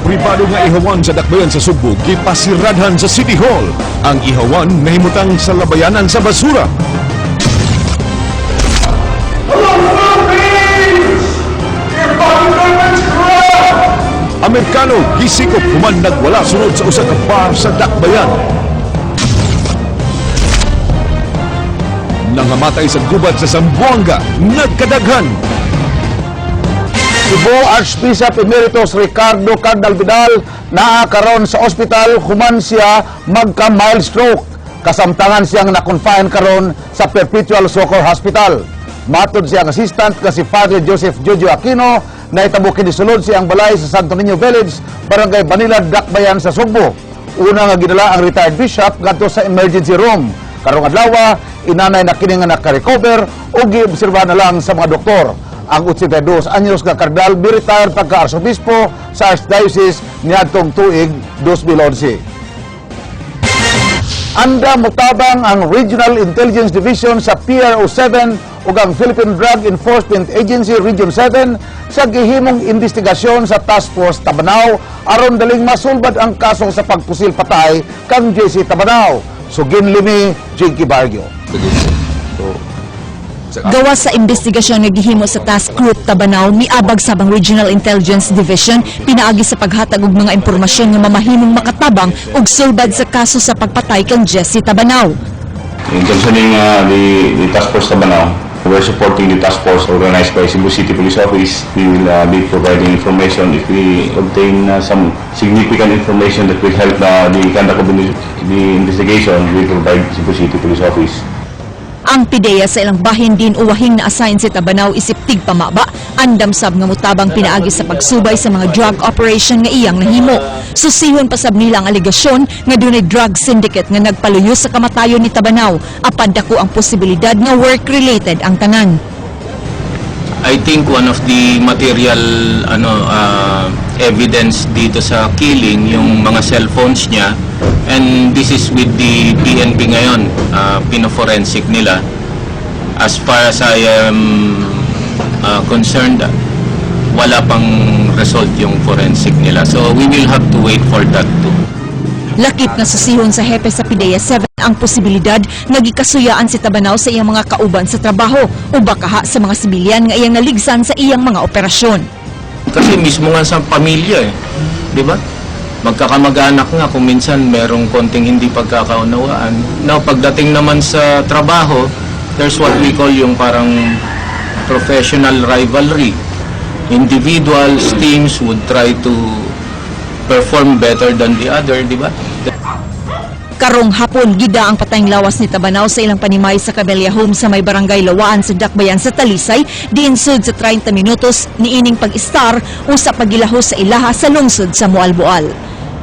Pribado nga ihawan sa Dakbayan sa Sugbo gipasiradhan sa City Hall. Ang ihawan nahimutang sa labayanan sa basura. Hello, Philippines! Your fucking government's corrupt! Amerikano gisikop human nagwala sunod sa usa ka bar sa Dakbayan. Nangamatay sa gubat sa Zamboanga, nagkadaghan. Cebu Archbishop Emeritus Ricardo Cardinal Vidal naa karon sa ospital human siya magka mild stroke. Kasamtangan siyang na-confine karon sa Perpetual Succour Hospital. Matod siyang assistant nga si Father Joseph Jojo Aquino, nahitabo kini sulod siyang balay sa Santo Niño Village, Barangay Banilad, Dakbayan sa Sugbo. Una nga gidala ang retired bishop ngadto sa emergency room. Karong adlaw, inanay na kini nga naka-recover o giobserba na lang sa mga doktor. Ang 82 anyos nga kardinal bi-retire pagka-arsobispo sa Archdiocese niadtong tuig 2011. Anda motabang ang Regional Intelligence Division sa PRO 7 ug ang Philippine Drug Enforcement Agency Region 7 sa gihimong investigasyon sa Task Force Tabanao aron daling masulbad ang kaso sa pagpusil patay kang JC Tabanao. Sugin limi, Jinky Barrio. Gawas sa investigasyon nga gihimo sa Task Group Tabanao, miabag sab ang Regional Intelligence Division pinaagi sa paghatag og mga impormasyon nga mamahimong makatabang og sulbad sa kaso sa pagpatay kang Jesse Tabanao. In concerning the Task Force Tabanao, we're supporting the task force organized by Cebu City Police Office. We will be providing information if we obtain some significant information that will help the conduct of the investigation. We provide Cebu City Police Office. Ang PDEA sa ilang bahin din uwahing na-assign si Tabanao isip tigpamaba, andam sab nga mutabang pinaagi sa pagsubay sa mga drug operation nga iyang nahimo. Susihon pa sab nila ang alegasyon nga dunay drug syndicate nga nagpaluyo sa kamatayon ni Tabanao, apan dako ang posibilidad nga work-related ang tanan. I think one of the material ano evidence dito sa killing, yung mga cellphones niya, and this is with the PNP ngayon, pino-forensic nila. As far as I am concerned, wala pang result yung forensic nila, so we will have to wait for that too. Lakip nga susihon sa hepe sa PDEA 7 ang posibilidad nga gikasuyaan si Tabanao sa iyang mga kauban sa trabaho o bakaha sa mga sibilyan nga iyang naligsan sa iyang mga operasyon. Kasi mismo nga sa pamilya eh. 'Di ba? Magkakamag-anak nga kung minsan merong konting hindi pagkakaunawaan. Now, pagdating naman sa trabaho, there's what we call yung parang professional rivalry. Individuals, teams would try to perform better than the other, 'di ba? Karong hapon, gida ang patayng lawas ni Tabanao sa ilang panimay sa Camellia Home sa may barangay Lawaan sa Dakbayan sa Talisay, diin sud sa 30 minutos niining pag-istar usa pagilahos sa ilaha sa lungsod sa Moalboal.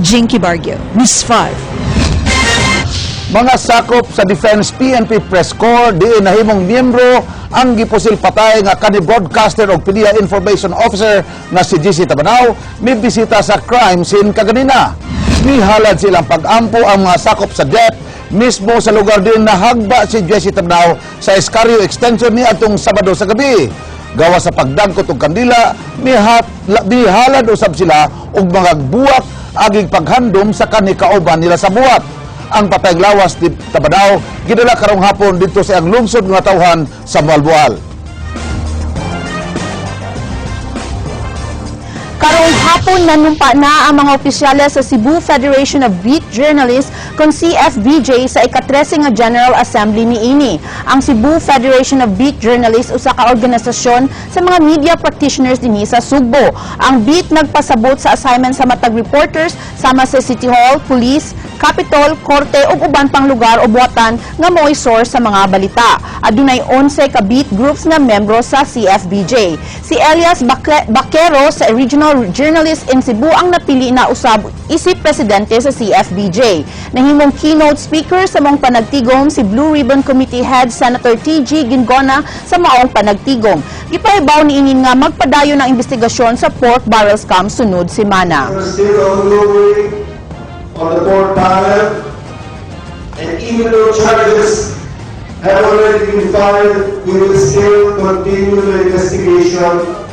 Jinky Barrio, News 5. Mga sakop sa Defense PNP Press Corps diin nahimong miyembro ang gipusil patay nga kani broadcaster og PDEA Information Officer nga si GC Tabanao mibisita sa crime scene kaganina. Mihalad silang pag-ampo ang mga sakop sa DEP mismo sa lugar din nahagba si Jesse Tabanao sa Escario Extension ni atong Sabado sa gabi. Gawa sa pagdagkot og kandila, mihalad usab sila og mga buwak aging paghandom sa kani kauban nila sa buhat. Ang patayng lawas ni Tabanao gidala karong hapon didto sa iyang lungsod nga tawhan sa Moalboal. Karong hapon, nanumpa na ang mga opisyales sa Cebu Federation of Beat Journalists kon CFBJ sa ika-13 nga General Assembly niini. Ang Cebu Federation of Beat Journalists usa ka organisasyon sa mga media practitioners dinhi sa Sugbo. Ang Beat nagpasabot sa assignment sa matag reporters sama sa City Hall, Police, Capitol, Korte ug uban pang lugar o buhatan nga mo'y source sa mga balita. Adunay 11 ka beat groups nga membro sa CFBJ. Si Elias Baquero sa Regional Journalist in Cebu ang napili na usab isip presidente sa CFBJ. Nahimong keynote speaker sa maong panagtigom si Blue Ribbon Committee Head Senator TG Gingona sa maong panagtigom. Gipahibaw niini nga magpadayon ang investigasyon sa pork barrel scam sunod semana. Still ongoing on the pork barrel, and even though charges have already been filed, we will still continue the investigation.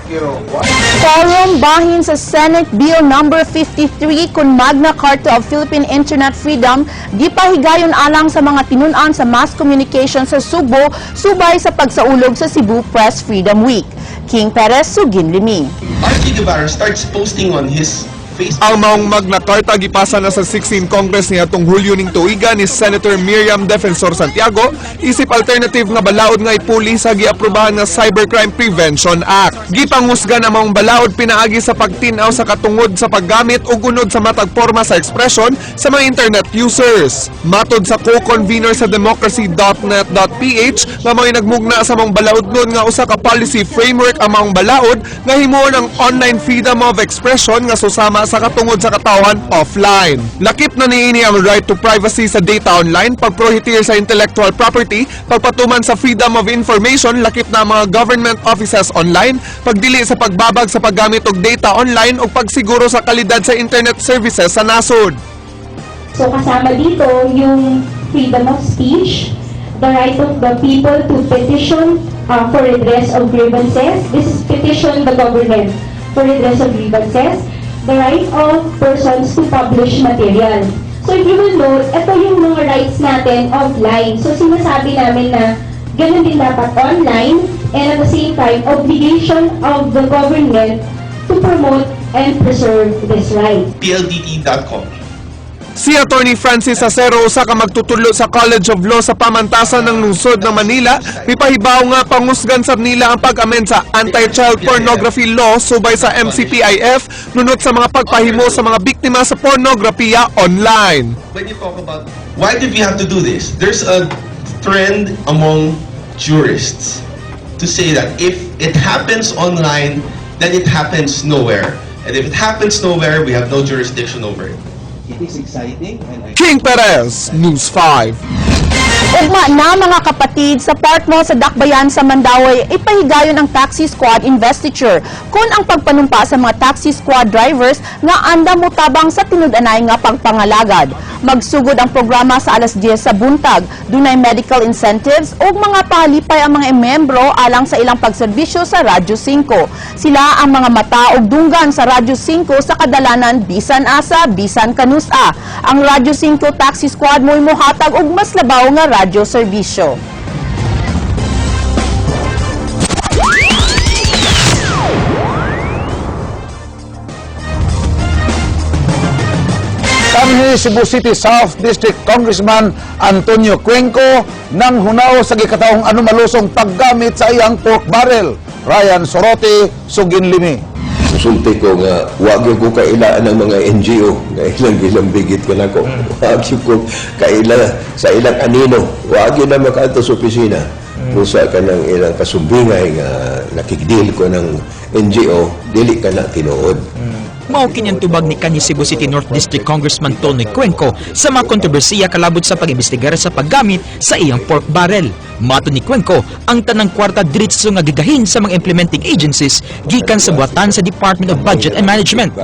Forum bahin sa Senate Bill Number 53 kun Magna Carta of Philippine Internet Freedom gipahigayon alang sa mga tinun-an sa mass communication sa Sugbo subay sa pagsaulog sa Cebu Press Freedom Week. King Perez, Suginlimi. Archie Guevara starts posting on his Facebook. Ang maong Magna Carta gipasa na sa 16 Congress niadtong Hulyo ning tuiga ni Senator Miriam Defensor Santiago isip alternative nga balaod nga ipuli sa giaprobahan nga Cybercrime Prevention Act. Gipangusgan ang maong balaod pinaagi sa pagtin-aw sa katungod sa paggamit ug unod sa matag porma sa ekspresyon sa mga internet users. Matod sa co-convener sa democracy.net.ph nga mga nagmugna sa maong balaod nun nga usa ka policy framework ang maong balaod nga himuon ang online freedom of expression nga susama sa katungod sa katawhan offline. Lakip na niini ang right to privacy sa data online, pagprohitir sa intellectual property, pagpatuman sa freedom of information, lakip na ang mga government offices online, pagdili sa pagbabag sa paggamit og data online ug pagsiguro sa kalidad sa internet services sa nasod. So kasama dito yung freedom of speech, the right of the people to petition for redress of grievances. This is petition the government for redress of grievances. The right of persons to publish material. So if you will note, ito yung mga rights natin offline. So sinasabi namin na ganun din dapat online and at the same time, obligation of the government to promote and preserve this right. PLDT.com. Si Attorney Francis Acero, usa ka magtutudlo sa College of Law sa Pamantasan ng Lungsod ng Manila, mipahibaw nga pangusgan sab nila ang pag-amend sa Anti-Child Pornography Law subay sa MCPIF nunot sa mga pagpahimo sa mga biktima sa pornografiya online. When you talk about why did we have to do this, there's a trend among jurists to say that if it happens online, then it happens nowhere. And if it happens nowhere, we have no jurisdiction over it. It is exciting and I King Perez, News 5. Ugma na, mga kapatid, sa Park Mall sa Dakbayan sa Mandaue, ipahigayon ang taxi squad investiture kun ang pagpanumpa sa mga taxi squad drivers nga andam motabang sa tinud-anay nga pagpangalagad. Magsugod ang programa sa alas 10 sa buntag. Dunay medical incentives ug mga pahalipay ang mga membro alang sa ilang pagserbisyo sa Radyo 5. Sila ang mga mata ug dunggan sa Radyo 5 sa kadalanan bisan asa, bisan kanusa. Ang Radyo 5 Taxi Squad mo'y mohatag og mas labaw nga radyo serbisyo. Kanhi Cebu City South District Congressman Antonio Cuenco nang hunaw sa gikataong anomalosong paggamit sa iyang pork barrel. Ryan Sorote, Suginlimi. Musulti ko nga wa gyud ko kaila ng mga NGO nga ilang gilambigit ka nako. Wa gyud ko kaila sa ilang anino. Wa gyud na makaadto sa opisina. Busa ka ng ilang kasumbingay nga nakigdeal ko ng NGO, dili ka na tinuod. Mao kini ang tubag ni kanhi Cebu City North District Congressman Tony Cuenco sa mga kontrobersiya kalabot sa pag-imbestigar sa paggamit sa iyang pork barrel. Matod ni Cuenco, ang tanang kwarta diretso nga gigahin sa mga implementing agencies gikan sa buhatan sa Department of Budget and Management.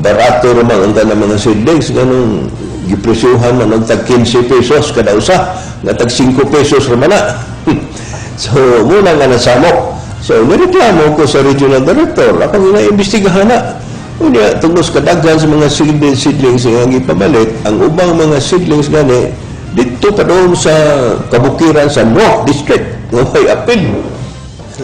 Barato naman ang tanang mga seedlings, ganun gipresyuhan man og tag 15 pesos kada usa, nga tag 5 pesos ra man na. So muna nga nasamok. So nireklamo ko sa regional director, akong ina-imbestigahan na. Unya, tungos kadaghan sa mga seedlings nga gipamalit, ang ubang mga seedlings gani dito pa doon sa kabukiran sa North District, nga may apil.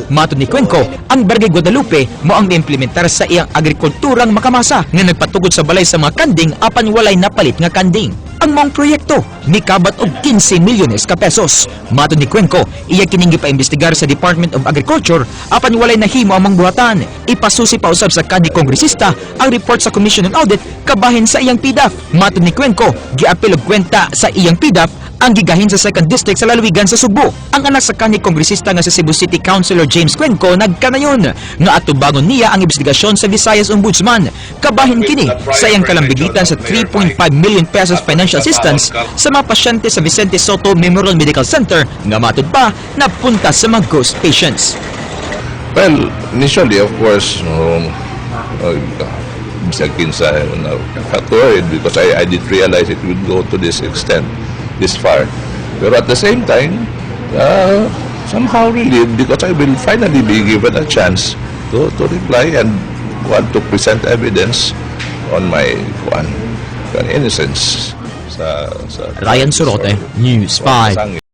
Matod ni Cuenco, ang Barangay Guadalupe mao ang niimplementar sa iyang agrikulturang makamasa nga nagpatugod sa balay sa mga kanding apan walay napalit nga kanding. Ang maong proyekto mikabat og 15 milyones ka pesos. Matod ni Cuenco, iya kining gipaimbestigar sa Department of Agriculture apan walay nahimo ang buhatan. Ipasusi pa usab sa kanhi kongresista ang report sa Commission on Audit kabahin sa iyang PDAF. Matod ni Cuenco, giapil og kwenta sa iyang PDAF ang gigahin sa 2nd District sa lalawigan sa Sugbo. Ang anak sa kanhi kongresista nga si Cebu City Councilor James Cuenco nagkanayon nga atubangon niya ang investigasyon sa Visayas Ombudsman. Kabahin kini sa iyang kalambigitan sa 3.5 million pesos financial assistance sa mga pasyente sa Vicente Sotto Memorial Medical Center nga matud pa napunta sa mga ghost patients. Well, initially, of course, bisag kinsa na got worried because I didn't realize it would go to this extent, this far. Pero at the same time, somehow relieved because I will finally be given a chance to reply and want to present evidence on my kuan, innocence sa Ryan Sorote, News 5.